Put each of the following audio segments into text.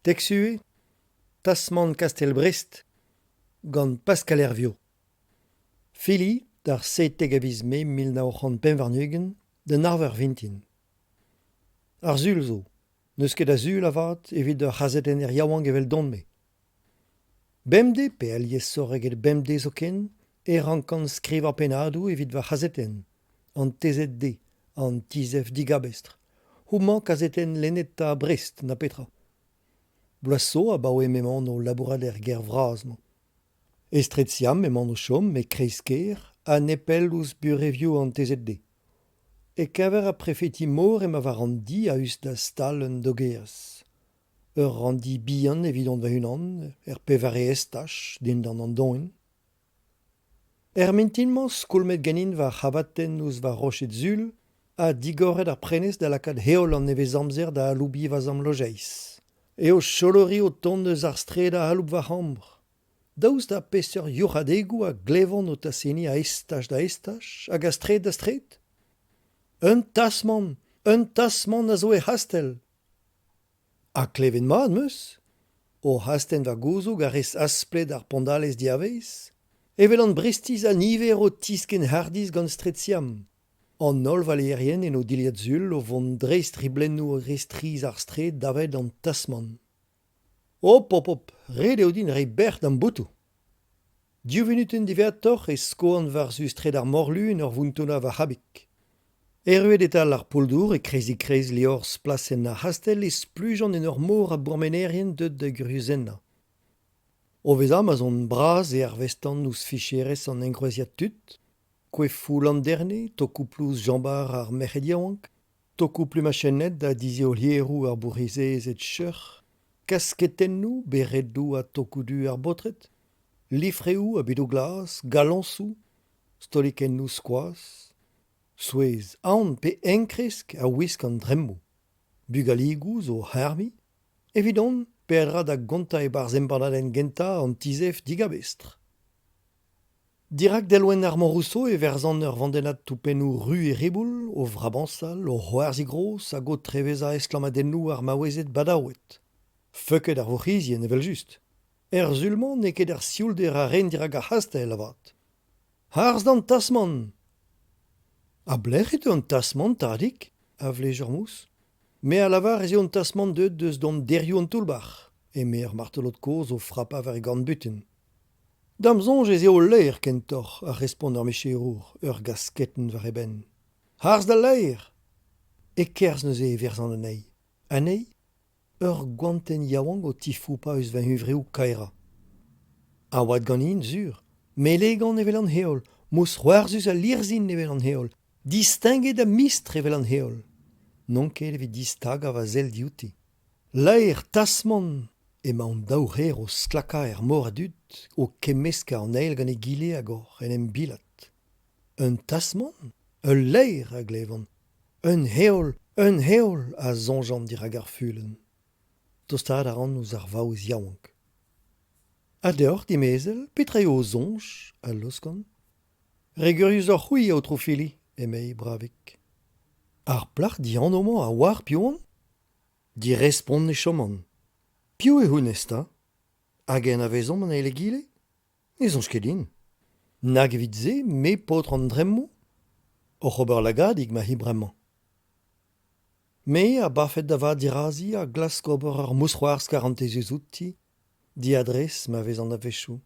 Texue, Tasmant Kastell Brest, gant Pascal Hervio. Fili, d'ar 17 a viz Mae 1925, d'an arver vintin. Ar Sul zo. N'eus ket a Sul avat evit ur c'hazetenner yaouank eveldon-me. Bemdez pe aliesoc'h eget bemdez zoken e rankan skrivañ pennadoù evit va c'hazetenn, an TZD, an Tizef digabestr, homañ kazetenn lennetañ Brest na petra. Bloaz zo abaoe m'emaon o labourat er gêr vras-mañ. E straed Siam emaon o chom e kreiz-kêr ha nepell ouzh burevioù an TZD. E-keñver ar prefeti-mor emañ war an di a-us da stal un dogerez. Ur ranndi bihan evidon va-unan er pevare estaj dindan an doenn. Er mintin-mañ skoulmet ganin va c'hravatenn ouzh va roched sul ha digoret ar prenestr da lakaat heol an nevezamzer da aloubiñ va zamm lojeiz. Eo cholori o tont eus ar straed a aloub va c'hambr. Daoust ha peseurt youc'hadegoù a glevan o tasseniñ a estaj da estaj hag a straed da straed ? Un tasmant ! Un tasmant a zo er c'hastell ! Ha klevet mat 'm eus ? Oc'h astenn va gouzoug a rez aspled ar pondalez diavaez, evel an Brestiz a niver o tiskenn hardizh gant straed Siam. An holl valeerien en o dilhad sul o vont dreist riblennoù re strizh ar straed davet an Tasman. Hop, hop, hop, ret eo din reiñ bec'h da'm botoù. Div vunutenn diwezhatoc'h e skoan war-zu straed ar Morlu en ur vountonañ va c'habig. Erruet e-tal ar poull-dour e-kreizik-kreiz liorzh plasenn ar c'hastell e splujan en ur mor a bourmenerien deuet da guriuzennañ. O vezañ ma'z on bras e arvestan ouzh ficherezh an engroeziad tud, koefoù Landerne, tokoù plouz Jean-Bart ar merc'hed yaouank, tokoù plumachenned ha disheolieroù ar bourc'hizezed cheuc'h, kasketennoù, beredoù ha tokoù du ar baotred, lifreoù ha bedoù glas, galoñsoù, stolikennoù skoaz. Souezh, aon pe enkresk a wisk an dremmoù. Bugaligoù zo oc'h armiñ. Evidon, peadra da gontañ e-barzh embannadenn gentañ an ti-zef digabestr. Dirak delwenn Armand Rousseau e verzhan ur vandennad toupennoù ru e riboul, o vrabañsal, o c'hoarzhiñ gros hag o trevezañ estlammadennoù ar maouezed badaouet. Feuket ar vourc'hizien evel-just. Er sul-mañ n'eo ket ar sioulder a ren dirak ar c'hastell avat. Harz d'an tasmant ! A belec'h e teu an tasmant, tadig ? a vlej ur mous. Me a lavar ez eo an tasmant deuet eus donderioù an toull-bac'h, eme ar martolod kozh o frapañ war e gorn-butun. Da'm soñj ez eo ul laer kentoc'h, a respont ar micherour, ur gasketenn war e benn. Harz d'al laer ! E-kerzh neuze e verzan anezhi. Anezhi ? Ur goantenn yaouank o tifoupañ eus va huñvreoù kaerañ. A-oad ganin, sur, melegan evel an heol, mousc'hoarzhus ha lirzhin evel an heol, disteñget ha mistr evel an heol. N'on ket evit distagañ va sell diouti. Laer tasmant emañ an daou c'her o stlakañ er mor a dud, o kemmeskañ an eil gant egile hag oc'h en em bilat. Un tasmant ? Ul laer a glevan. Un heol, un heol a soñjan dirak ar fulenn. Tostaat a ran ouzh ar vaouez yaouank. Ha deoc'h, dimezell, petra eo ho soñj ? a laoskan. Re gurius oc'h c'hwi, aotrou Fili, emei bravik. Ar plac'h dianv-mañ a oar piv on ? Direspont e choman. Piv eo honnezh 'ta ? Hag e anavezomp an eil egile ? Ne soñj ket din. Nag evit se, me paotr an dremmoù, oc'h ober lagadig ma c'hi bremañ. Me, abafet da vat dirazi, a glask ober ur mousc'hoarzh karantezus outi, diadres ma vezan a-wechoù.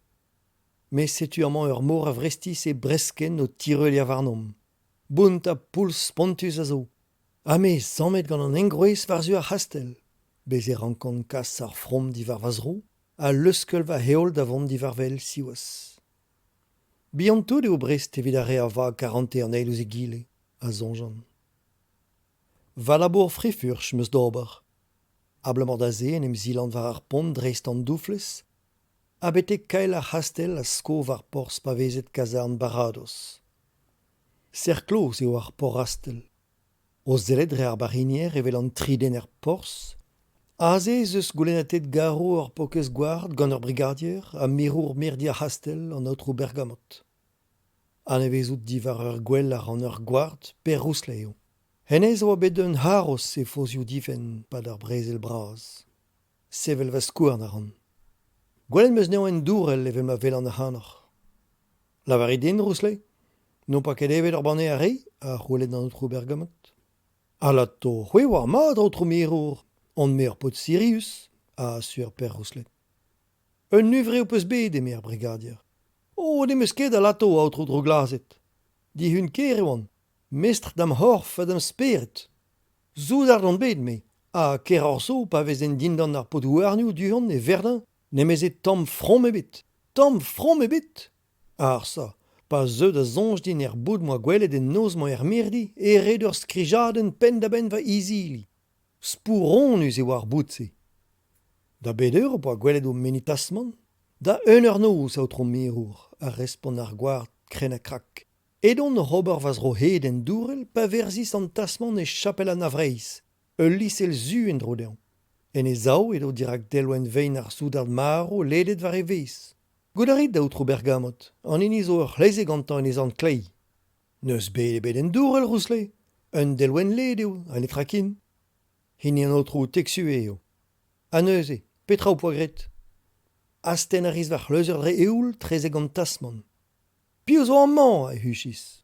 Met setu amañ ur mor a Vrestiz e breskenn o tireuliañ warnomp. Bount ha poulz spontus a zo. Ha me sammet gant an engroez war-zu ar c'hastell. Bez' e rankan kas ar from diwar va zro ha leuskel va heol da vont diwar-wel siwazh. Bihan-tout eo Brest evit ar re a vag karantez an eil ouzh egile, a soñjan. Va labour fri-furch 'm eus d'ober. Abalamour da se en em zilan war ar pont dreist an douflez ha betek kael ar c'hastell a sko war porzh pavezet kazarn Baradoz. Serr-kloz eo ar porrastell. O sellet dre ar barrinier evel an tri den er porzh, aze ez eus goulennatet garv ur paourkaezh gward gant ur brigadier ha mirour mirdi ar c'hastell, an aotrou Bergamot. Anavezout diwar ur gwel a ran ur gward pe rousle eo. Hennezh a oa bet un haroz e fozioù-difenn 'pad ar Brezel bras. Sevel va skouarn a ran. Gwelet 'm eus anezhañ en dourell evel ma welan ac'hanoc'h. Lavarit din, Rousselet, n'ho poa ket evet ur banne a re ? a c'houlenn an aotrou Bergamot. Alato, c'hwi 'oar mat, aotrou merour, on-me ur paotr sirius, a asur Pêr Rousselet. Un huñvre ho peus bet, eme ar brigadier. Oh, ne'm eus ket alato, aotrou Drouglazet. Dihun-kaer e oan, mestr da'm c'horf ha da'm spered. Soudard on bet, me, ha keroc'h zo pa vezen dindan ar podhouarnioù du-hont e Verdun ne'm eze tamm from ebet, tamm from ebet ! Arsa, pa zeu da soñj din er boud 'm boa gwelet en noz-mañ er mirdi e red ur skrijadenn penn-da-benn va izili. Spouronus e oa ar boud-se. Da bet eur ho poa gwelet ho meni-tasmant ? Da un eur noz, aotrou merour, a respont ar gward krenn-ha-krak. Edon oc'h ober va zro-hed en dourell pa verzis an tasmant e chapel Anna Vreizh, ul lisel zu en-dro dezhañ. En e sav edo dirak delwenn vein ar soudard marv ledet war e vez. Goût a rit, aotrou Bergamot, an hini zo ur c'hleze gantañ en e zorn kleiz. N'eus bet ebet en dourell, Rousselet. Un delwenn led eo, ha netra ken. Hini an aotrou Texue eo. Ha neuze, petra ho poa graet ? Astenn a ris va c'hleuzeur dre eoul 'trezek an tasmant. Piv zo amañ ? a huchis.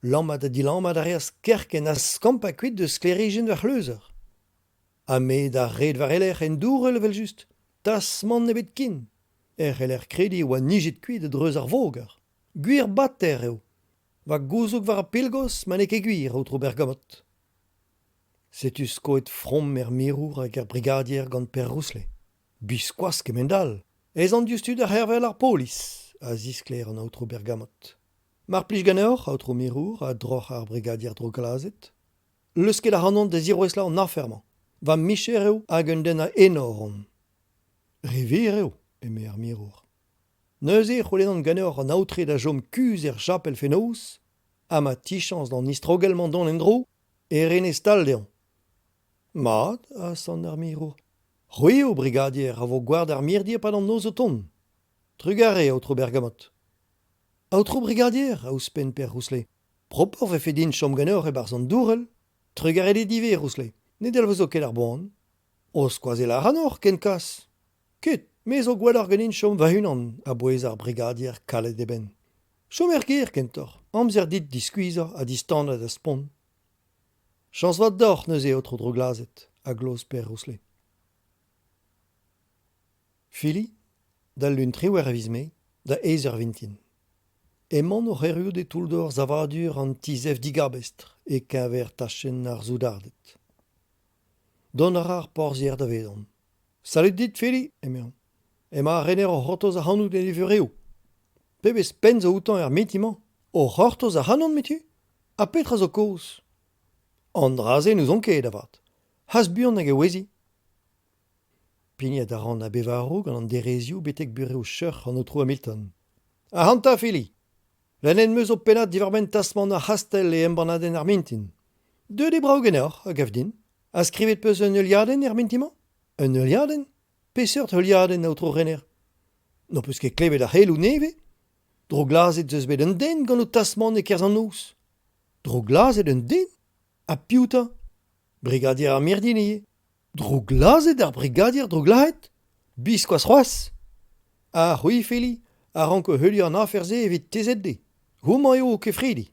Lammat ha dilammat a reas kerkent ha skampañ kuit eus sklêrijenn va c'hleuzeur. Ha me d'ar red war e lerc'h en dourell evel-just, tasmant ebet ken. E c'heller krediñ e oa nijet kuit a-dreuz ar voger. Gwir bater eo. Va gouzoug war ar pilgos ma n'eo ket gwir, aotrou Bergamot. Setu skoet from er mirour hag er brigadier gant Pêr Rousselet. Biskoazh kement-all ! Ez an diouzhtu da c'hervel ar polis, a zisklêr an aotrou Bergamot. Mar plij ganeoc'h, aotrou mirour, a droc'h ar brigadier drouglazet. Leusket ac'hanon da zirouestlañ an afer-mañ. Va micher eo hag un den a enor on. Re wir eo, eme ar mirour. Neuze e c'houlennan ganeoc'h an aotre da chom kuzh er chapel fenoz, ha ma tichañs d'an istrogell-mañ dont en-dro, e ren e stal dezhañ. Mat, a asant ar mirour. C'hwi eo, brigadier, a vo gward ar mirdi e-pad an noz o tont. Trugarez, aotrou Bergamot. Aotrou brigadier, a ouzhpenn Pêr Rousselet, propoc'h 'vefe din chom ganeoc'h e-barzh an dourell. Trugarez dit ivez, Rousselet, ne dalvezo ket ar boan. Ho skoazellañ a ran oc'h ken kas. Ket, me zo gwelloc'h ganin chom va-unan, a-bouez ar brigadier kalet e benn. Chom er gêr kentoc'h, amzer dit diskuizhañ ha distanañ da spont. Chañs vat deoc'h neuze, aotrou Drouglazet, a gloz Pêr Rousselet. Fili, d'al Lun 18 a viz Mae, da eizh eur vintin. Emaon oc'h erruout e toull-dor savadur an ti-zev digabestr e-keñver tachenn ar soudarded. Dont a ra ar porzhier davedon. Salud dit, Feli, emezañ. Emañ ar rener o c'hortoz ac'hanout en e vurev. Pebezh penn zo outañ er meti-mañ ? O c'hortoz ac'hanon, metu ? Ha petra zo kaoz ? An dra-se n'ouzon ket avat. Hast buan hag e ouezi. Pignat a ran a-bevaro gant an derezioù betek burev cheuc'h an aotrou Hamilton. Ac'hanta, Fili ! Lennet 'm eus ho pennad diwar-benn tasmant ar c'hastell e embannadenn ar mintin. Deuet eo brav ganeoc'h, a gav din. Ha skrivet 'peus un heuliadenn er mintin-mañ ? Un heuliadenn ? Peseurt heuliadenn, aotrou rener ? N'ho peus ket klevet ar c'heloù nevez ? Drouglazhet 'z eus bet un den gant ho tasmant e-kerzh an noz. Drouglazhet un den ? Ha piv 'ta ? Brigadier ar mirdi ivez. Drouglazhet ar brigadier drouglazhet ? Biskoazh c'hoazh ! Ha c'hwi, Feli, a ranko heuliañ an afer-se evit TZD. Homañ eo ho kefridi.